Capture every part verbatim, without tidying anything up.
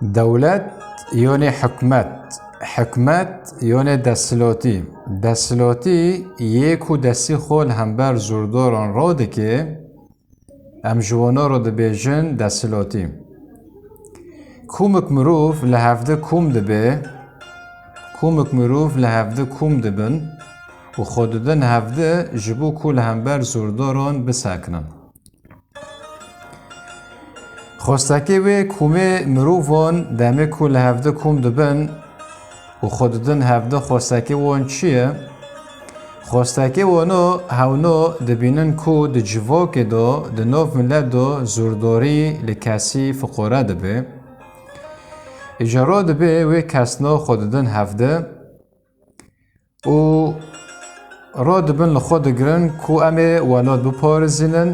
Dewlet yonê hikmet, hikmet yonê desthilotî. Desthilotî yê ku destî xwe li hember zûrdaran radike, em ji wana re dibêjin desthilotî. Kumik mirov li hevdi kom dibe, kumik mirov li hevdi kom dibin û xwe didin hevdi ji bo ku li hember zûrdaran bisekinin. Xwestekê wê komê mirovan demê ku li hevdi kom dibin û xwe didin hevdi xwestekê wan çi ye? Xwestekê wano hewno dibînin ku di civakê de, di nav milet de zûrdarî li kesî fiqare dibe. Îca ra dibe wê kesna xwe didin hevdi û ra dibin li xwe digirin ku em ê welat biparêzînin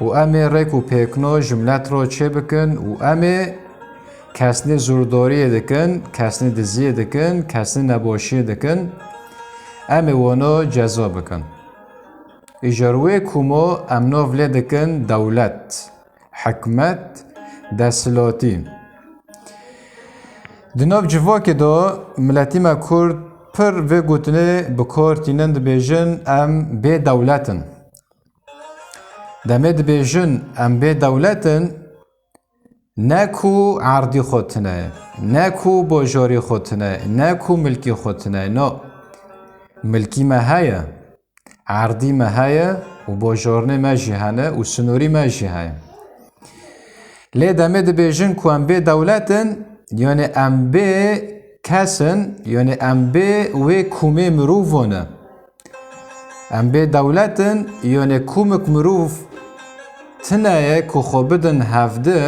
û em ê rêk û pêkno ji milet re çêbikin û em ê kesnê zûrdariyê dikin, kesnê diziyê dikin, kesnê nebaşiyê dikin, em ê wana ceza bikin. Îcar wê kumo em nav lê dikin dewlet, hikmet, desthilatî. Di nav civakê de miletî me Kurd pir vê gotinê bi kar tînin, dibêjin em bê dewlet in. Demê dibêjin em bê dewlet in, ne ku erdî xwe tune ye, ne ku bajarî xwe tune ye, ne ku milkî xwe tune ye. No, milkî me heye, erdî me heye û bajarnê me jî hene û sinûrî me jî heye. Lê demê dibêjin ku em bê dewlet in, yanî em bê kes in, yanî em bê wê komê mirovan e. Em bê dewlet in, yanî komik mirov tune ye ku xwe bidin hevdi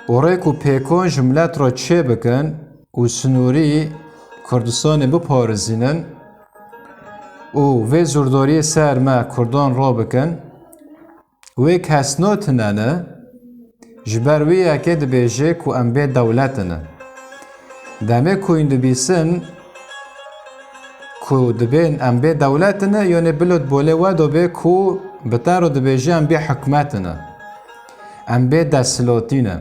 û rêk û pêkan ji milet re çêbikin û sinûrî Kurdistanê biparêzînin û vê zûrdariyê ser me Kurdan rabikin. Wê kesno tune ne, ji ber wê yekê dibêje ku em bê dewlet in. Demê ku hûn dibîsin ku dibên em bê dewlet in, yonê bilot bolê we do bê ku bi te re dibêje em bê hikmet in. Em bê desthilatî ne.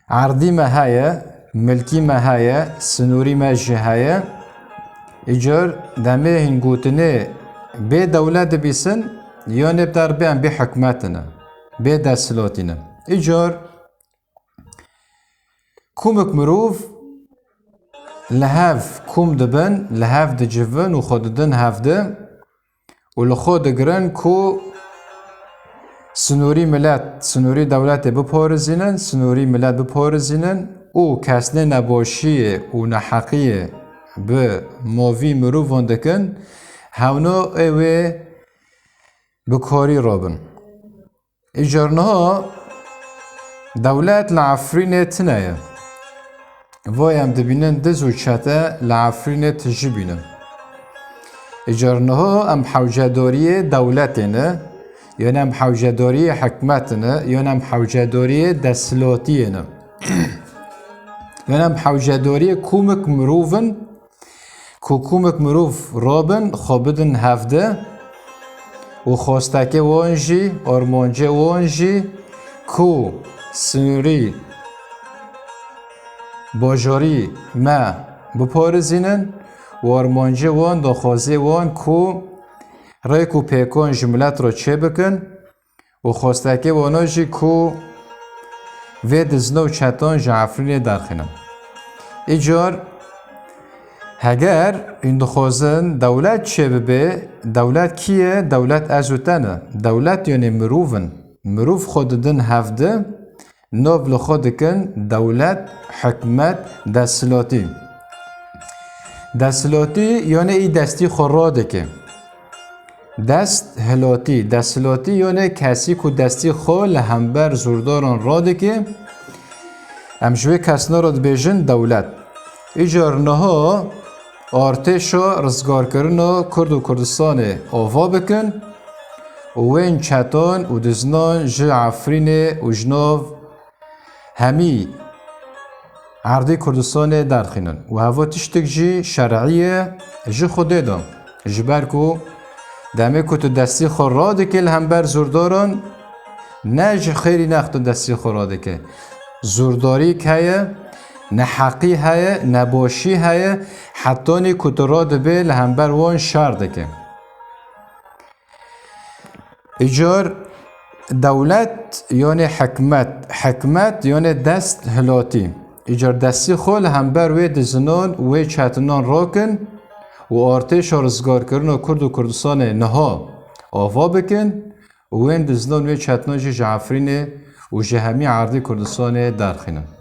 Erdî me heye, milkî me heye, sinûrî me jî heye. Îcar demê hîn gotinê bê dewlet dibîsin, yanê bi te re bê em bê hikmet in, bê desthilatî ne. Îcar kumik mirov li hev kom dibin, li hev dicivin û xwe didin hevdi. û li xwe digirin ku sinûrî milet, sinûrî dewletê biparêzînin, sinûrî milet biparêzînin û kesnê nebaşiyê û neheqiyê bi mavî mirovan dikin, hewno ê wê bi karî rabin. Îcar niha dewlet li Efrînê tune ye. Vay em dibînin diz û çete li Efrînê tijî bînin. Îcar niha em hewcedariyê dewletê ne, yan em hewcedariyê hikmetê ne, yan em hewcedariyê desthilatiyê ne. Yan em hewcedariyê komik mirovin ku komik mirov rabin, xwe bidin hevdi û xwestekê wan jî, armancê wan jî ku sinûrî bajarî me biparêzînin û armancê wan, daxwazê wan ku rêk û pêkan ji milet re çêbikin, û xwestekê wana jî ku vê dizna û çetan ji Efrînê derxînin. Îcar heger hûn dixwazin dewlet çêbibe, dewlet kî ye? Dewlet ez û te ne. Dewlet yanî mirov in. Mirov xwe didin hevdi, nav li xwe dikin dewlet, hikmet, desthilatî. Desthilatî yanî î destî xwe radike. Dest hilatî, desthilatî yone kesî ku destî xwe li hember zûrdaran radike. Em ji wê kesna re dibêjin dewlet. Îcar niha artêşa rizgarkirina Kurd û Kurdistanê ava bikin û wên çetan û diznan ji Efrînê û ji nav hemî erdê Kurdistanê derxînin û heva tiştek jî şer'î ye ji Xwedê de. Ji ber ku demê ku tu destî xwe radikî li hember zûrdaran, Ne ji xêrî nextin destî xwe radike. Zûrdarîk heye, neheqî heye, nebaşî heye, hetanî ku tu radibê li hember wan şer dike. Îcar dewlet yanê hikmet, hikmet yanê dest hilatî. Îcar destî xwe li hember wê dizinan, wê çetinan rakin û artêşa rizgarkirina Kurd û Kurdistanê niha ava bikin û wên dizinan wê çetinan jî ji Efrînê û ji hemî erdê Kurdistanê derxînin.